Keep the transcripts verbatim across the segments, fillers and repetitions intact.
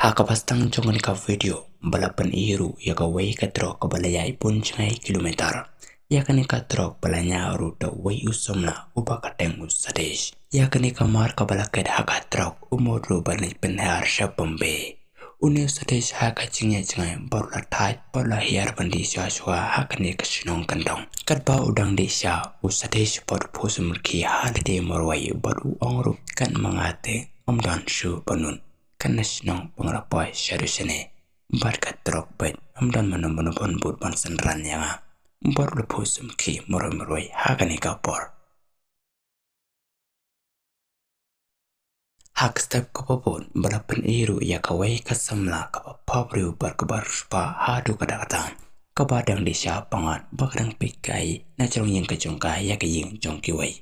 Ha kaba sdang jong kane ka video, ba la pyni ruh ïa kawei ka trok kaba la ïaid bun jngai kilometer. Ïa kane ka trok ba la ñiah ruh da uwei u samla uba kyrteng u Satish. Ïa kane ka mar kaba la kit ha ka trok, u mut ruh ban leit pynhiar sha Bombay. Une u Satish ha ka jingïaid jngai bad u la thait bad u la hiar ban dih shuwa shuwa ha kane ka shnong kyndong. Katba u dang dih sha, u Satish bad u phuh sumrkhie ha lade marwei bad u ong ruh, kat ma nga te ym don shuh ban nud. Kane ka shnong ba nga la poi shaduh shane bad ka trok beit, ym don mano mano ban bud ban synran ïa nga. Bad u la phuh sumrkhie marwei marwei ha kane ka por. Ha ka step kaba bud ba la pyni ruh ïa kawei ka samla kaba pop briew bad kaba riewspah haduh katta katta, kaba dang dih sha pyngngad ba ka dang peit kai na jrong ïing ka jong ka ïa ka ïing jong kiwei.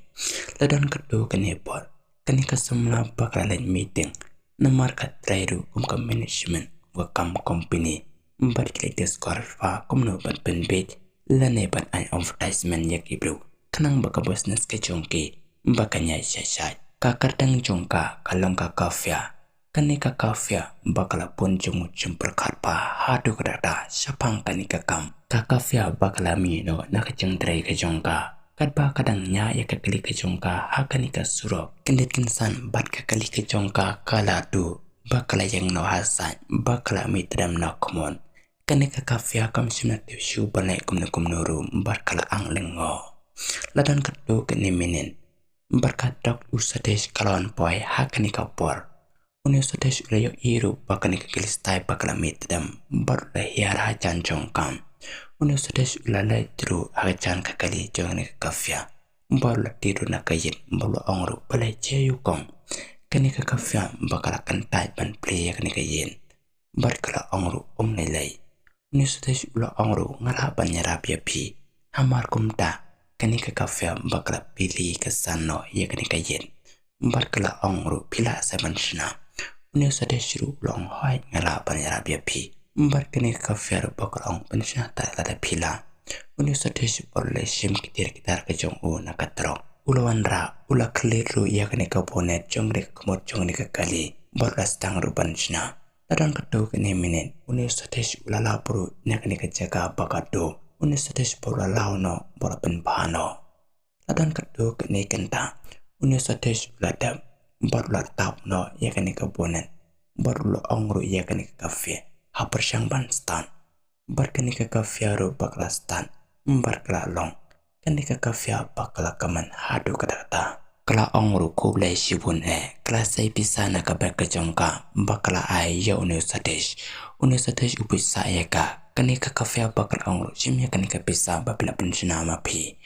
La don katto katne por, kane ka samla ba ka la leit meeting namar ka trei ruh kum ka management ka kam company, bad ki leit discuss ba kumno ban pynbeit lane ban ai advertisement ïa ki briew, khnang ba ka business ka jong ki ba kan ïaid shai shai. Ka kyrteng jong ka ka long ka Kafia. Kane ka Kafia ba ka la bun jingmut jingpyrkhat bha haduh katta katta shaphang kane ka kam. Ka Kafia ba ka la mih noh na ka jingtrei ka jong ka, katba ka dang ñiah ïa ka kali ka jong ka ha kane ka surok, kyndit kynsan bad ka kali ka jong ka ka la duh ba ka la ïeng noh ha sait, ba ka la mih tdem noh khmut. Kane ka Kafia kam shym la tip shuh ban leh kumno kumno ruh bad ka la ang lyngngoh. La don katto katne minit bad ka trok u Satish ka la wan poi ha kane ka por. Une u Satish u la ïohi ruh ba kane ka kali stai ba ka la mih tdem bad u la hiar hajan jong ka. Une u Satish u la leit ruh hajan ka kali jong kane ka Kafia bad u la tied ruh na ka ïit bad u la ong ruh, balei, jia ïa u kong? Kane ka Kafia ba ka la kyntait ban plie ïa kane ka ïit bad ka la ong ruh, ym lei lei. Une u Satish u la ong ruh, nga lah ban ïarap ïa phi. Hamar kumta, kane ka Kafia ba ka la plie ka san noh ïa kane ka ïit bad ka la ong ruh, phi lah sa ban shna? Une u Satish ruh u la ong, hooid, nga lah ban ïarap ïa phi. Bad kane ka Kafia ruh ba ka la ong, pynshna te lada phi lah. Une u Satish bad u la shim ki tiar ki tar ka jong u na ka trok. U la wanrah, u la khyllied ruh ïa kane ka bonnet jong kane ka khmut jong kane ka kali bad u la sdang ruh ban shna. La don katto katne minit, une u Satish u la lap ruh na kane ka jaka ba ka duh. Une u Satish bad u la law noh bad u la pynbha noh. La don katto katne kynta, une u Satish u la dep bad u la tap noh ïa kane ka bonnet bad u la ong ruh ïa kane ka Kafia, ha pyrshang ban start. Bad kane ka Kafia ruh ba ka la start bad ka la long. Kane ka Kafia ba ka la kmen haduh katta katta. Ka la ong ruh, khublei shibun eh. Ka la sei pisa na ka bag ka jong ka bad ka la ai ïa une u Satish. Une u Satish u buh sah ïa ka. Kane ka Kafia ba ka la ong ruh, shim ïa kane ka pisa ba phi la pynshna ma phi.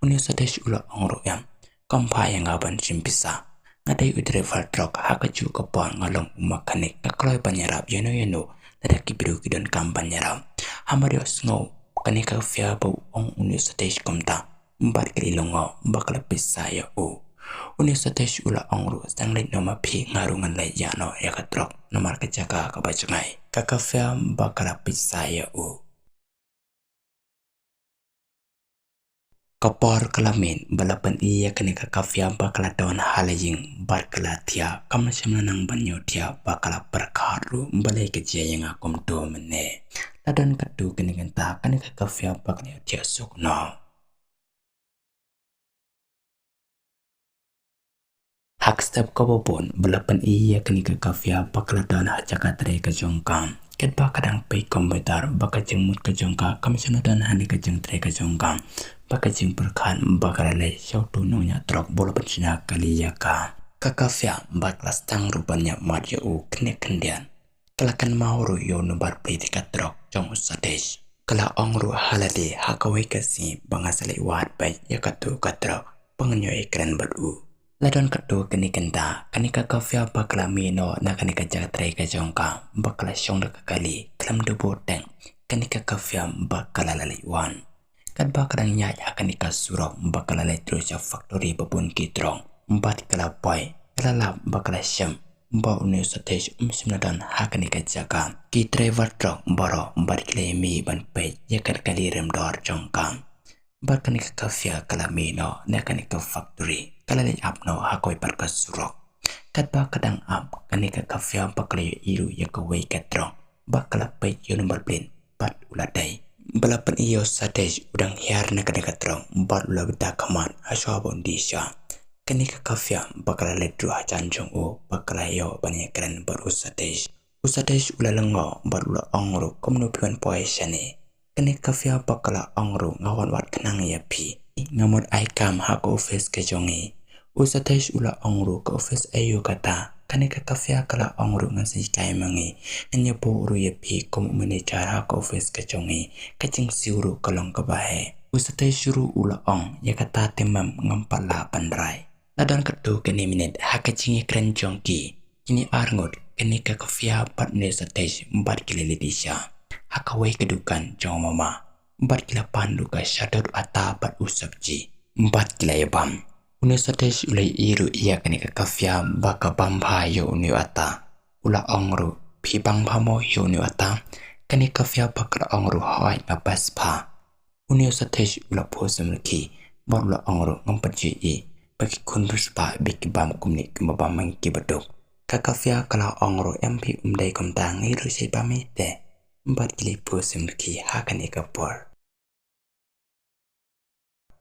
Une u Satish u la ong ruh, em, kam bha ïa nga ban shim pisa. Nga dei u driver truck, ha kajuh ka por nga long u mechanic, nga kloi ban ïarap ïano ïano lada ki briew ki donkam ban ïarap. Hamar ïohsngew kane ka Kafia ba u ong une u Satish kumta, bad ka la lyngngoh bad ka la buh sah ïa u. Une u Satish u la ong ruh, sdang leit noh ma phi, nga ruh ngan leit ïa noh ïa ka truck namar ka jaka kaba jngai. Ka Kafia ba ka la buh sah ïa u. Ka por ka la miet ba la pyni ïa kane ka Kafia ba ka la don ha la ïing bad ka la thiah, kam shym la nang ban ïohthiah ba ka la pyrkhat ruh, balei ka jia ïa nga kumto mynne. La don katto katne kynta, kane ka Kafia ba ka la ïohthiah suk noh. Ha ka step kaba bud ba la pyni ïa kane ka Kafia ba ka la don ha jaka trei ka jong ka. Katba ka dang peit computer, ba ka jingmut ka jong ka kam shym la don ha kane ka jingtrei ka jong ka. Ba ka jingpyrkhat ba ka la leit sha uto u nongñiah truck ba u la pynshna kali ïa ka. Ka Kafia ba ka la sdang ruh ban ïaid mat ïa u khyndiat khyndiat. Ka la kynmaw ruh ïa u number plate ka truck jong u Satish. Ka la ong ruh ha lade, ha kawei ka sngi ba nga sa leit wad beit ïa kato ka truck ba ngan ïoh ïakren bad u. La don katto katne kynta, kane ka Kafia ba ka la mih noh na kane ka jaka trei ka jong ka bad ka la shong da ka kali khlem da buh teng. Kane ka Kafia ba ka la leit wan. Katba ka dang ïaid ha kane ka surok ba ka la leit through sha factory ba bun ki truck bad ka la poi, ka la lap bad ka la shem ba une u Satish um shym la don ha kane ka jaka. Ki driver truck baroh bad ki la mih ban peit ïa ka kali rim dor jong ka. Bad kane ka Kafia ka la mih noh na kane ka factory, ka la leit ap noh ha kawei pat ka surok. Katba ka dang ap, kane ka Kafia ba ka la ïohi ruh ïa kawei ka trok ba ka la peit ïa u Nambar Plate bad u la dei. Ba la pyni ïa u Sathesh u dang hiar na kane ka trok bad u la btah khmat ha shuwa ba un die sha. Kane ka Kafia ba ka la leit ruh hajan jong u ba ka la ïoh ban ïakren bad u Sathesh. U Sathesh u la lyngngoh bad u la ong ruh, kumno phi wan poi shane? Kane ka Kafia ba ka la ong ruh, nga wan wad khnang ïa phi. Nga mut ai kam ha ka office ka jong ngi. U Sathesh u la ong ruh, ka office aïu kata? Kane ka Kafia ka la ong ruh, ngan sa hikai ma ngi. Ngan ïa buh ruh ïa phi kum u manager ha ka office ka jong ngi. Ka jingsiew ruh ka long kaba heh. U Sathesh ruh u la ong, ïa kata te mem ngam pat lah ban rai. La don katto katne minit ha ka jingïakren jong ki, kine arngut, kane ka Kafia bad une u Sathesh bad ki la leit sha ha kawei ka dukan jong u mama. Bad ki la pan ruh ka shadot, atta bad u sabji. Bad ki la ïa bam. Une u Sathesh u la ïohi ruh ïa kane ka Kafia ba ka bam bha ïa une u atta. U la ong ruh, phi bam bha mo ïa une u atta? Kane ka Kafia ba ka la ong ruh, hooid nga best bha. Une u Sathesh u la phuh sumrkhie bad u la ong ruh, ngam pat ju ïohi ba ki khun riewspah ba ki bam kumne kumba bam ma ngi kiba duk. Ka Kafia ka la ong ruh, em phi, ym dei kumta, ngi ruh sa bam hi te. Bad ki la phuh sumrkhie ha kane ka por.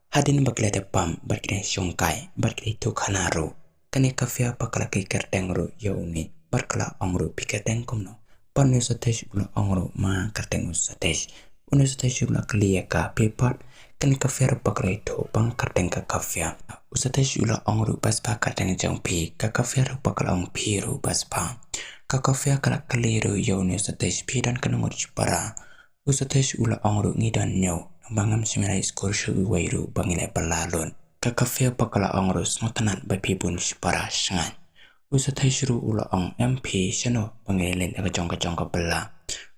Hadien ba ki la dep bam bad ki dang shongkai bad ki la ïathuh khana ruh, kane ka Kafia ba ka la kyrteng ruh ïa une bad ka la ong ruh, phi kyrteng kumno? Bad une u Sathesh u la ong ruh, ma nga kyrteng u Sathesh. Une u Sathesh ruh u la kylli ïa ka, phi pat? Kane ka Kafia ruh ba ka la ïathuh ba nga kyrteng ka Kafia. U Sathesh u la ong ruh, best bha kyrteng jong phi. Ka Kafia ruh ba ka la ong, phi ruh best bha. Ka Kafia ka la kylli ruh ïa une u Sathesh, phi don kano ngut shipara? U Sathesh u la ong ruh, ngi don hynñiew, naba ngam shym ïaleh skur shuh uwei ruh ba ngi leh bylla lut. Ka Kafia ba ka la ong ruh, sngewtynnat ba phi bun shipara shngaiñ. U Sathesh ruh u la ong, em phi, shano ba ngi leh la ka jong ka jong ka bylla?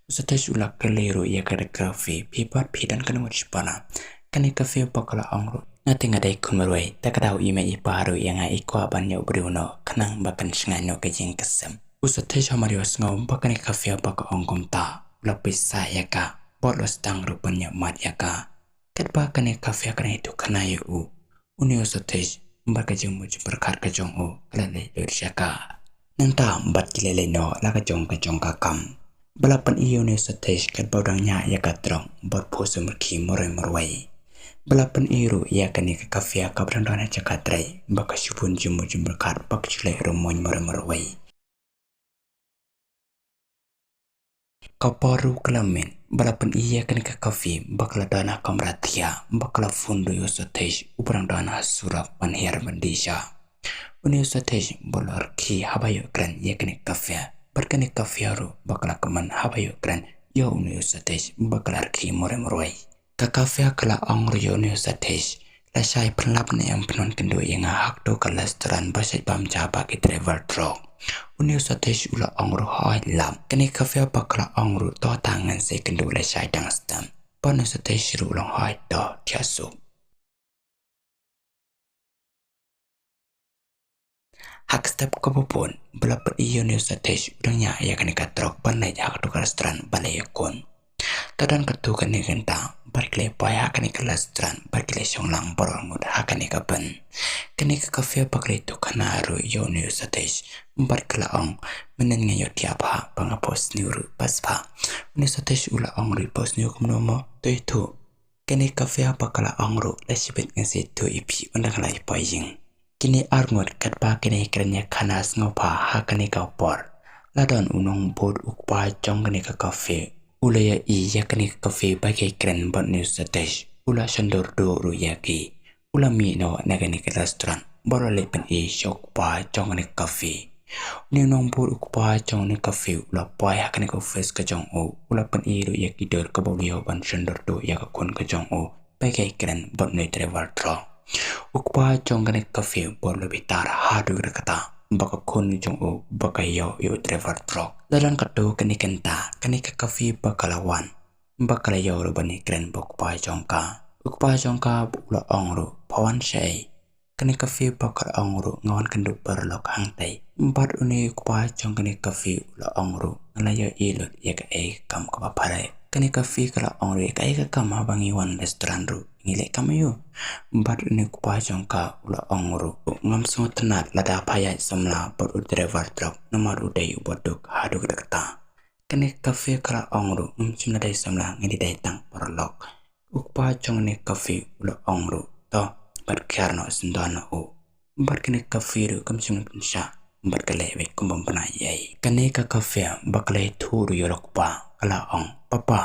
U Sathesh u la kylli ruh ïa ka Kafia, phi pat, phi don kano ngut shipara? Kane ka Kafia ba ka la ong ruh, nga te nga dei khun marwei, te ka daw i mei i pa ruh ïa nga i kwah ban ïoh briew noh khnang ba kan shngaiñ noh ka jingkyrshan. U Sathesh hamar ïohsngew ba kane ka Kafia ba ka ong kumta, u la pyrshah ïa ka bad u la sdang ruh ban ïohmad ïa ka. Katba kane ka Kafia ka dang ïathuh khana ïa u, une u Sathesh bad ka jingmut jingpyrkhat ka jong u ka la leit lut sha ka. Nangta bad ki la leit noh la ka jong ka jong ka kam. Ba la pyni ïa une u Sathesh katba u dang ñiah ïa ka trok bad phuh sumrkhie marwei marwei. Ba la pyni ruh ïa kane ka Kafia kaba dang don ha jaka trei ba ka shu bun jingmut jingpyrkhat ba ka shu leh rymmuiñ marwei marwei. Ka por ruh ka la miet, ba la pyni ïa kane ka Kafia ba ka la don ha kamra thiah, ba ka la phone ruh ïa u Sathesh uba dang don ha surok ban hiar ban die sha. Une u Sathesh ba la rkhie haba ïoh kren ïa kane ka Kafia, bad kane ka Kafia ruh ba ka la kmen haba ïoh kren ïa une u Sathesh ba ka la rkhie marwei marwei. Ka Kafia ka la ong ruh ïa une u Sathesh, lashai phin lap ne em phin wan kynduh ïa nga ha kato ka restaurant ba shait bam ja bad ki driver truck? Une u Sathesh u la ong ruh, hooid lap. Kane ka Kafia ba ka la ong ruh, to te ngan sa ïakynduh lashai dang step. Bad une u Sathesh ruh u la ong, hooid to, thiah suk. Ha ka step kaba bud, ba la pyni ïa une u Sathesh u dang ñiah ïa kane ka trok ban leit ha kato ka restaurant ban leit ïakun. Te don katto katne kynta bad ki la poi ha kane ka restaurant bad ki la shong lang baroh arngut ha kane ka ban. Kane ka Kafia ba ka la ïathuh khana ruh ïa une u Sathesh bad ka la ong, mynnin nga ïohthiah bha ba nga phohsniew ruh bha bha. Une u Sathesh u la ong ruh, phohsniew kumno mo, to ïathuh. Kane ka Kafia ba ka la ong ruh, la shibit ngan sa ïathuh ïa phi ynda nga la poi ïing. Kine arngut katba ki dang ïakren ïakhana sngewbha ha kane ka por, la don u nongbud u kpa jong kane ka Kafia. U la ïohi ïa kane ka Kafia ba ki kren bad une u Sathesh, u la shon dur dur ruh ïa ki. U la mih noh na kane ka restaurant bad u la leit pyni sha u kpa jong kane ka Kafia. Une u nongbud u kpa jong kane ka Kafia u la poi ha kane ka office ka jong u, u la pyni ruh ïa ki dur kaba u la ïoh ban shon dur dur ïa ka khun ka jong u ba ki kren bad une u driver truck. U kpa jong kane ka Kafia bad u la bitar haduh katta katta ba ka khun jong u ba ka ïoh ïa u driver truck. La don katto katne kynta kane ka Kafia ba ka la wan ba ka la ïoh ruh ban ïakren bad u kpa jong ka. U kpa jong ka u la ong ruh, pha wan shaei? Kane ka Kafia ba ka la ong ruh, nga wan kynduh paralok hangtei. Bad une u kpa jong kane ka Kafia u la ong ruh, nga la ïohi lut ïa kaei ka kam kaba pha leh. Kane ka Fi ka la ong ruh, "Kaei ka kam haba ngi wan restaurant ruh ngi leh kam aiu?" Bad une u kpa jong ka u la ong ruh, "Ngam sngewtynnat lada pha ïaid samla bad u driver truck, namar u dei uba duk haduh katta katta." Kane ka Fi ka la ong ruh, "Ngam shym la dei samla, ngi dei tang paralok." U kpa jong kane ka Fi u la ong ruh, "To, bad khiar noh, syndon noh u." Bad kane ka Fi ruh kam shym la pynshah bad ka leh beit kum bym bna ei ei. Kane ka Fi ba ka la ïathuh ruh ïa u kpa, ka la ong, "Papa,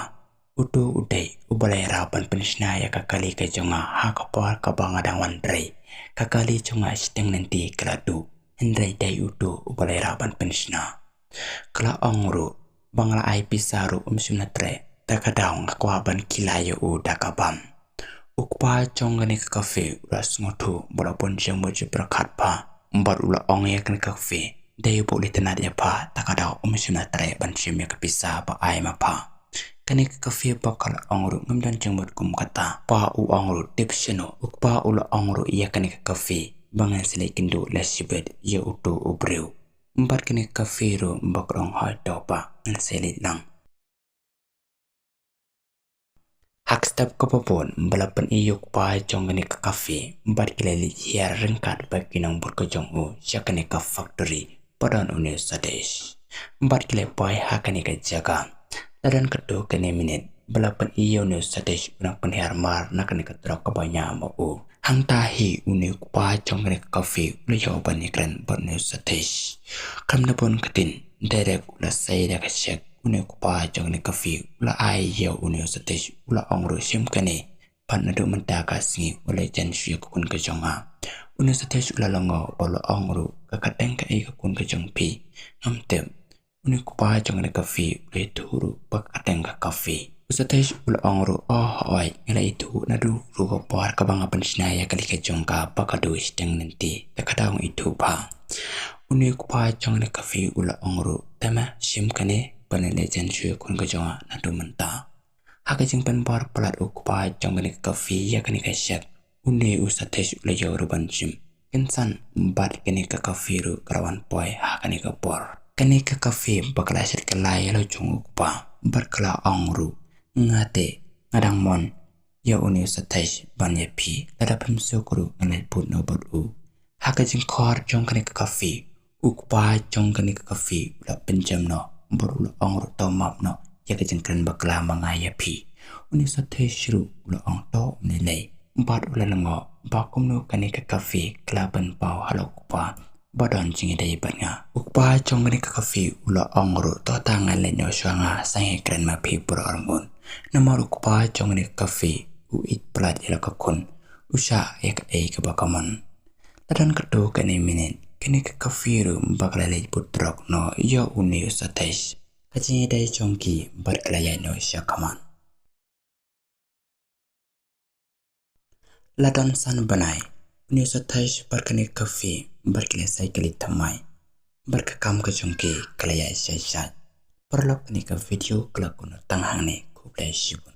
uto u dei uba la ïarap ban pynshna ïa ka kali ka jong nga ha ka por kaba nga dang wan trei. Ka kali jong nga shiteng lynti ka la duh, hynrei dei uto uba la ïarap ban pynshna." Ka la ong ruh, "Ba nga la ai pisa ruh um shym la treh, te ka daw nga kwah ban kylla ïa u da ka bam." U kpa jong kane ka Fi u la sngewthuh bad u la bun jingmut jingpyrkhat bha, bad u la ong ïa kane ka Fi, "Dei uba u la itynnad ïa pha, te ka daw um shym la treh ban shim ïa ka pisa ba ai ma pha." Kane ka Fi ba ka la ong ruh, "Ngam don jingmut kum kata." U kpa u ong ruh, "Tip shano?" U kpa u la ong ruh ïa kane ka Fi, "Ba ngan sa leit kynduh lashibit ïa uto u briew." Bad kane ka Fi ruh ba ka ong, "Hooid to bah, ngan sa leit lang." Ha ka step kaba bud ba la pyni ïa u kpa jong kane ka Fi, bad ki la leit hiar ryngkat bad ki nongbud ka jong u sha kane ka factory ba don une u Satish. Bad ki la poi ha kane ka jaka. La don katto katne minit ba la pyni ïa une u Satish u nang pynhiar mar na kane ka truck kaba ñiah ma u. Hangta hi une u kpa jong kane ka Fi u la ïoh ban ïakren bad une u Satish. Khlem da bun ktien, direct u la sei da ka cheque. Une u kpa jong kane ka Fi u la ai ïa une u Satish, u la ong ruh, "Shim kane, bad naduh mynta ka sngi wat leit jan shuh ïa ka khun ka jong nga." Une u Satish u la lyngngoh bad u la ong ruh, "Ka kyrteng kaei ka khun ka jong phi?" "Ngam tip." Une u kpa jong kane ka Fi u la ïathuh ruh ba ka kyrteng ka Kafi. U Satish u la ong ruh, "Oh hooid, nga la ithuh naduh ruh ka por kaba nga pynshna ïa ka kali ka jong ka ba ka duh shiteng lynti, te ka daw nga ithuh bha." Une u kpa jong kane ka Kafi u la ong ruh, "Te ma shim kane, bad leit jan shuh ïa ka khun ka jong nga naduh mynta." Ha ka jingpynbor palat u kpa jong kane ka Kafi ïa kane ka cheque, une u Satish u la ïoh ruh ban shim. Kynsan bad kane ka Kafi ruh ka la wan poi ha kane ka por. Kane ka Kafi ba ka la shet kylla ïa la jong u kpa, bad ka la ong ruh, "Nga te nga dang mon ïa une u Satish ban ïa phi, lada phim suk ruh ngan leit bud noh bad u." Ha ka jingkhor jong kane ka Kafi, u kpa jong kane ka Kafi u la pynjem noh bad u la ong ruh, "To map noh ïa ka jingkren bakla ma nga ïa phi." Une u Satish ruh u la ong, "To, ym lei lei." Bad u la lyngngoh ba kumno kane ka Kafi ka la pynpaw ha la u kpa ba don jingïadei bad nga. U kpa jong kane ka Kafi u la ong ruh, "To tang, ngan leit noh shuwa, nga sngewkren ma phi baroh arngut." Namar u kpa jong kane ka Kafi u ïeit palat ïa la ka khun, u shah ïa kaei kaba ka mon. La don katto katne minit, kane ka Kafi ruh ba ka la leit bud trok noh ïa une u Satish. Ka jingïadei jong ki bad ka la ïaid noh sha khmat. La don san bnai, une u Satish bad kane ka Kafi bad ki la sei kali thymmai. Bad ka kam ka jong ki ka la ïaid shai shai. Paralok, kane ka video ka la kut noh tang hangne, khublei shibun.